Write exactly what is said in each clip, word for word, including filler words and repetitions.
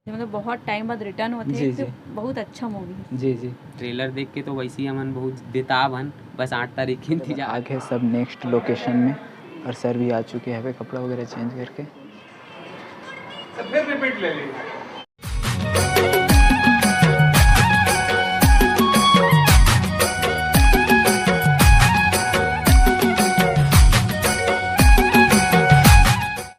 मतलब बहुत टाइम बाद रिटर्न होते हैं, जी, एक जी। बहुत अच्छा मूवी है। जी, जी। ट्रेलर देख के तो वैसे ही हमन बहुत बेताब हन, बस आठ तारीख के इंतजार। आगे सब नेक्स्ट लोकेशन में, और सर भी आ चुके हैं कपड़ा वगैरह चेंज करके। तो फिर रिपीट ले लीजिए।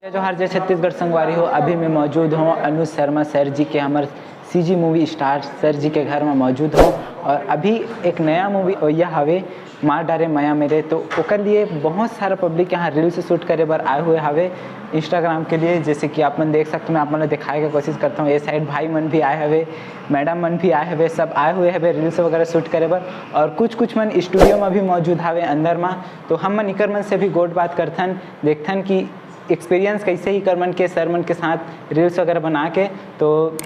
जय जोहार, जय छत्तीसगढ़ संगवारी हो। अभी मैं मौजूद हूँ अनुज शर्मा सर जी के, हमर सीजी मूवी स्टार सर जी के घर में मौजूद हूँ। और अभी एक नया मूवी यह हवे मार डारे मया मेरे, तो ओकर लिए बहुत सारा पब्लिक यहाँ रील्स शूट करे बर आए हुए हवे इंस्टाग्राम के लिए। जैसे कि आप मन देख सकते हो, मैं आप मन ला दिखाए के कोशिश करता हूँ। ये साइड भाई मन भी आए हवे, मैडम मन भी आए हवे, सब आए हुए हवे रील्स वगैरह शूट करे बर। और कुछ कुछ मन स्टूडियो में भी मौजूद हवे अंदर में, तो हम मन इकर मन से भी गोठ बात करथन, देखथन कि एक्सपीरियंस कैसे ही कर मन के, सर मन के साथ रील्स वगैरह बना के। तो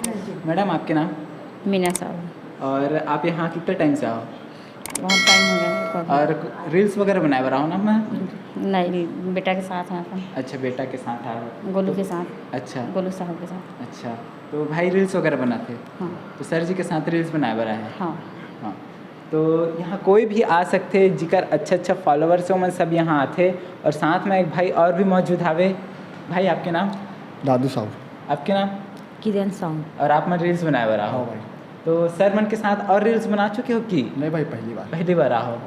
मैडम, आपके नाम? मीना साहू। और आप यहाँ कितने टाइम से आओ? बहुत टाइम हो गया मेरे को। और रील्स वगैरह बनाए बर आओ ना मैं? नहीं, बेटा के साथ आया था। अच्छा, बेटा के साथ आए हो? गोलू के साथ। अच्छा। गोलू साहब के साथ। अच्छा, तो भाई रील्स वगैरह बनाते? हाँ। तो सर जी के साथ रील्स बनाए बर आए हैं? हाँ। हाँ। तो यहाँ कोई भी आ सकते, जिकर अच्छा अच्छा फॉलोअर्स हो, मन सब यहाँ आते। और साथ में एक भाई और भी मौजूद हावे। भाई, आपके नाम? दादू साहू। आपके नाम? किरण साहू। और आप मन रील्स बनाए बर आओ? हाँ भाई। तो सर मन के साथ और रील्स बना चुके हो कि? नहीं भाई, पहली बार। पहली बार आओ।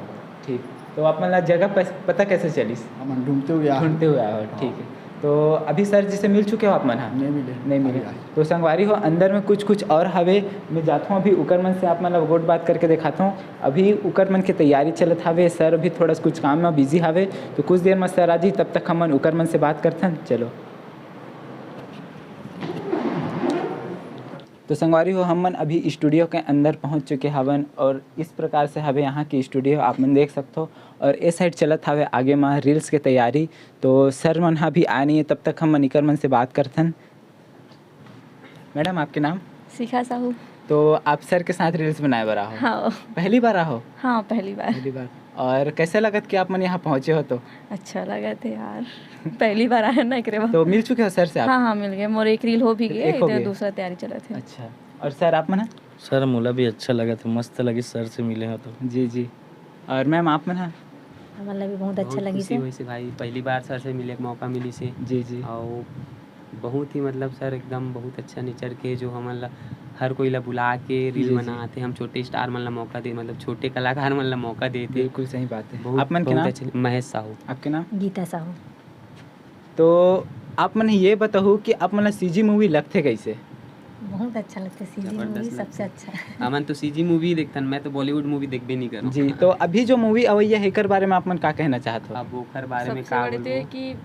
ठीक। तो आप मन ला जगह पस-, पता कैसे चलिस? हमन ढूंढते हुए आए। ढूंढते हुए आओ। ठीक है। तो अभी सर जी से मिल चुके हो आप मन? हाँ। नहीं मिले। नहीं मिले। अभी आए। तो संगवारी हो, अंदर में कुछ कुछ और हवे, मैं जाता हूँ अभी उकर मन से, आप मन ला गोठ बात करके दिखाता हूँ। अभी उकर मन के तैयारी चलत हवे, सर अभी थोड़ा सा कुछ काम में बिजी हवे, तो कुछ देर में सर आ जी, तब तक हमन उकर मन से बात करथन। चलो। तो संगवारी हो, हमन अभी स्टूडियो के अंदर पहुंच चुके हवन और इस प्रकार से हवे यहाँ के स्टूडियो, आप मन देख सकथो। और ए साइड चलत हवे आगे में रील्स के तैयारी। तो सर मन ह अभी आए नहीं है, तब तक हमन इकर मन से बात करथन। मैडम, आपके नाम? शिखा साहू। तो आप सर के साथ रील्स बनाए बर आहो? हाँ। पहली बार आहो? हाँ, पहली बार। पहली बार। और कैसे लगत कि आप मन यहाँ पहुँचे हो तो? अच्छा लगत हे यार, पहली बार आए ना एकरे बर। तो मिल चुके हो सर से आप? हाँ हाँ, मिल गए। मोर एक रील हो भी गए, एक हो इधर गए। दूसरा तैयारी चलत हे। अच्छा। और सर, आप मन ह? सर, मोला भी अच्छा लगत हे, मस्त लगिस सर से मिले हो तो। जी जी। और मैम, आप मन ह? हमन ला भी बहुत अच्छा बहुत लगिस खुशी हे। होइस हे भाई, पहली बार सर से मिले के मौका मिलिस हे। जी जी। और बहुत ही, मतलब, सर एकदम बहुत अच्छा नेचर के, जो हमन ला, हर कोई ला बुला के रील जी, जी। बनाते, हम छोटे स्टार मन ला मौका दे, मतलब छोटे कलाकार मन ला मौका देते। बिल्कुल सही बात है। बहुत, आप मन के बहुत नाम? अच्छा, महेश साहू। आपके नाम? गीता साहू। तो आप मन ये बताओ कि आप मन ला सीजी मूवी लगथे कैसे? बहुत अच्छा लगता है सीजी जबरदस्त मूवी लगता सबसे है। अच्छा है। हमन तो सीजी मूवी देखथन, मैं तो बॉलीवुड मूवी देखबे नहीं करूँ। जी, तो अभी जो मूवी अवैया है, एकर बारे में आप मन का कहना चाहत हो? अब ओकर बारे में सबसे का बड़ी तो ये बोलबो? कि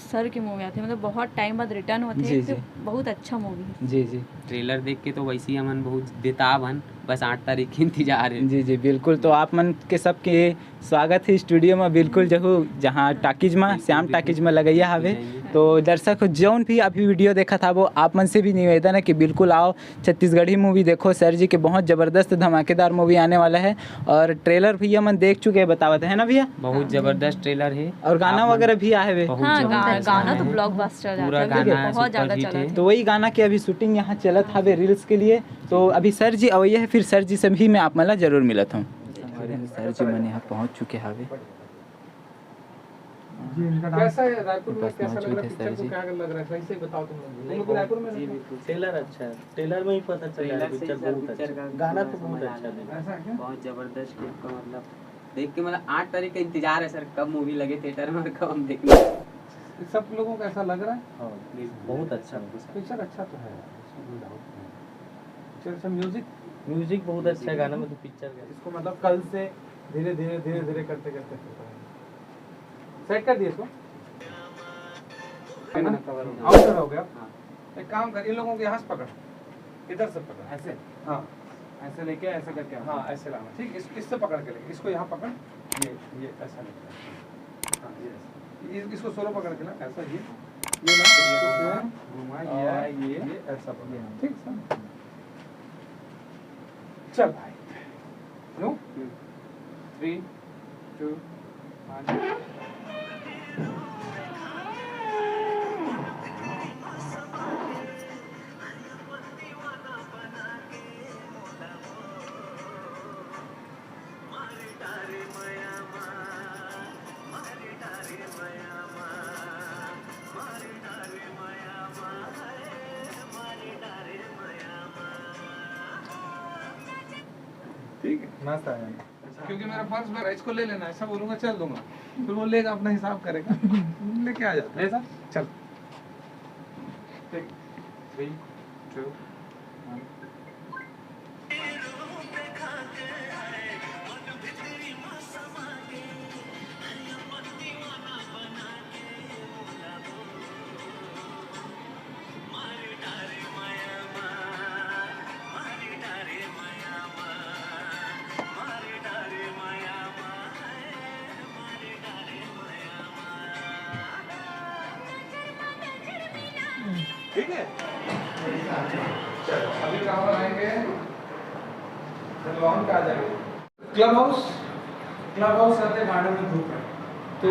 सर की मूवी आती है, मतलब बहुत टाइम बाद रिटर्न होती जी, है, जी। तो बहुत अच्छा मूवी है। जी जी। ट्रेलर देख के तो वैसे ही हमन बहुत बेताब हन, बस आठ तारीख के इंतजार है। जी जी, बिल्कुल। तो आप मन के सबके स्वागत है स्टूडियो में, बिल्कुल जहू, जहाँ टाकीज में, बिल्कुल, श्याम बिल्कुल। टाकीज में लगैया हवे। जाएंगे। तो दर्शक हो, जौन भी अभी वीडियो देखत हवो, आप मन से भी निवेदन है कि बिल्कुल आओ, छत्तीसगढ़ी मूवी देखो। सर जी के बहुत जबरदस्त धमाकेदार मूवी आने वाला है और ट्रेलर भैया मन देख चुके हैं, बतावत है ना भैया? बहुत जबरदस्त ट्रेलर है। और गाना आप मन वगैरह भी आए हुए। बहुत हाँ, गा, जबरदस्त गाना है। तो ब्लॉकबस्टर जाता पूरा है, गाना है, बहुत ज़्यादा सुपरहिट चला है। था। तो वही गाना की अभी शूटिंग यहाँ चलत हवे रील्स के लिए। तो अभी सर जी अवैया है, फिर सर जी से भी मैं आप मन ला जरूर मिलत हूँ। सर जी मन यहाँ पहुँच चुके हवे। कैसा है रायपुर में, बस कैसा लग रहा मौजूद है है पिक्चर सर को, जी। क्या लग रहा है, सही सही बताओ तुम लोग। तुम लोग रायपुर में रहते हो? ट्रेलर अच्छा है, ट्रेलर में ही पता चल रहा है पिक्चर बहुत अच्छा है। गाना तो बहुत अच्छा है। ऐसा है क्या? बहुत जबरदस्त टाइप का, मतलब देख के, मतलब आठ तारीख का इंतजार है सर, कब मूवी लगे थिएटर में और कब हम देखने। सब लोगों को ऐसा लग रहा है? हाँ, बहुत अच्छा मूवी। पिक्चर अच्छा तो है, इसमें कोई डाउट नहीं। चल, अच्छा, म्यूजिक? म्यूजिक बहुत अच्छा है गाना में, तो पिक्चर का। इसको मतलब कल से धीरे धीरे धीरे धीरे करते करते होता है। सेट कर दिए इसको। आउट हो गया। एक काम कर, इन लोगों को यहाँ से पकड़, इधर से पकड़। ऐसे? हाँ। ऐसे लेके ऐसे करके आना। हाँ, ऐसे लाना। ठीक, इस, इससे पकड़ के ले, इसको यहाँ पकड़, ये, ये ऐसा लेके। हाँ, ये ऐसा। इस, इसको सोलो पकड़ के ला, ऐसा ये। ये ला, इसको घुमा, घुमा, ये, और ये, ये ऐसा पकड़। ठीक है सर? चल भाई। नो? थ्री, टू, वन। ठीक है, नाश्ता आ जाएगा। क्योंकि मेरा फर्ज मेरा इसको ले लेना, ऐसा बोलूंगा चल दूंगा, फिर वो लेगा अपना हिसाब करेगा। लेके आ जाता है। ले सर। चल। ठीक। Three, two, one. ठीक है, चलो, अभी कहाँ बनाएंगे? जब लॉन पे आ जाएंगे। क्लब हाउस, क्लब हाउस रहते गार्डन में धूप है, तो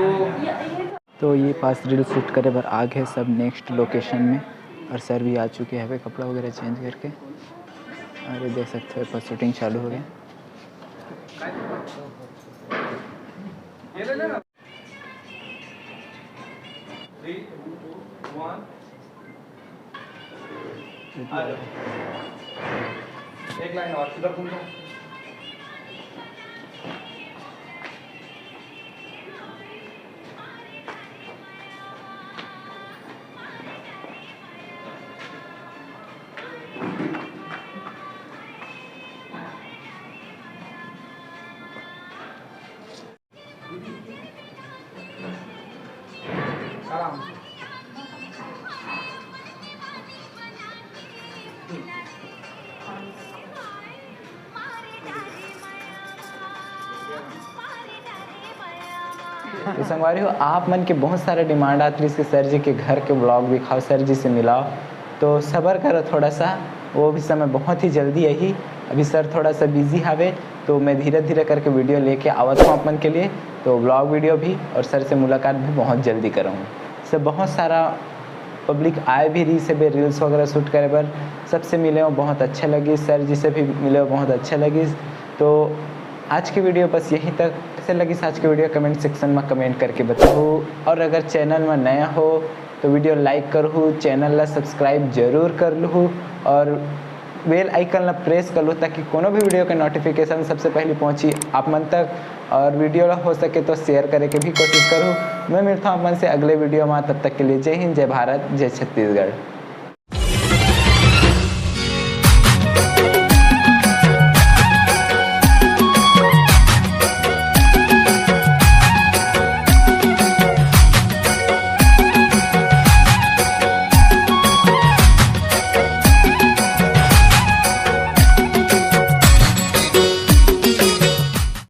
तो ये पास रील शूट करे बर आ गए सब नेक्स्ट लोकेशन में, और सर भी आ चुके हैं कपड़ा वगैरह चेंज करके। और ये देख सकते हो, पर शूटिंग चालू हो गया। ये ले लेना। Three, two, one. आ जाओ। एक लाइन और, इधर घूम जाओ। तो संगवारी हो, आप मन के बहुत सारा डिमांड आत रहिस कि सर जी के घर के ब्लॉग दिखाओ, सर जी से मिलाओ। तो सबर करो थोड़ा सा, वो भी समय बहुत ही जल्दी आही। अभी सर थोड़ा सा बिजी हावे, तो मैं धीरे धीरे करके वीडियो लेके आवत हूँ आप मन के लिए। तो ब्लॉग वीडियो भी और सर से मुलाकात भी बहुत जल्दी करूँगा। सब बहुत सारा पब्लिक आए भी रहिस हे, रील्स वगैरह शूट करे बर। सबसे मिले हो, बहुत अच्छा लगिस, सर जी से भी मिले हो, बहुत अच्छा लगिस। तो आज की वीडियो बस यहीं तक। कैसे लगिस आज की वीडियो, कमेंट सेक्शन में कमेंट करके बताओ। और अगर चैनल में नया हो तो वीडियो लाइक करहू, चैनल ला सब्सक्राइब जरूर कर लूहू और बेल आइकन ला प्रेस कर लूहू, ताकि कोनो भी वीडियो के नोटिफिकेशन सबसे पहले पहुंची आप मन तक। और वीडियो ला हो सके तो शेयर करे के भी कोशिश करहू। मैं मिलता हूँ आप मन से अगले वीडियो में, तब तक के लिए जय हिंद, जय भारत, जय छत्तीसगढ़।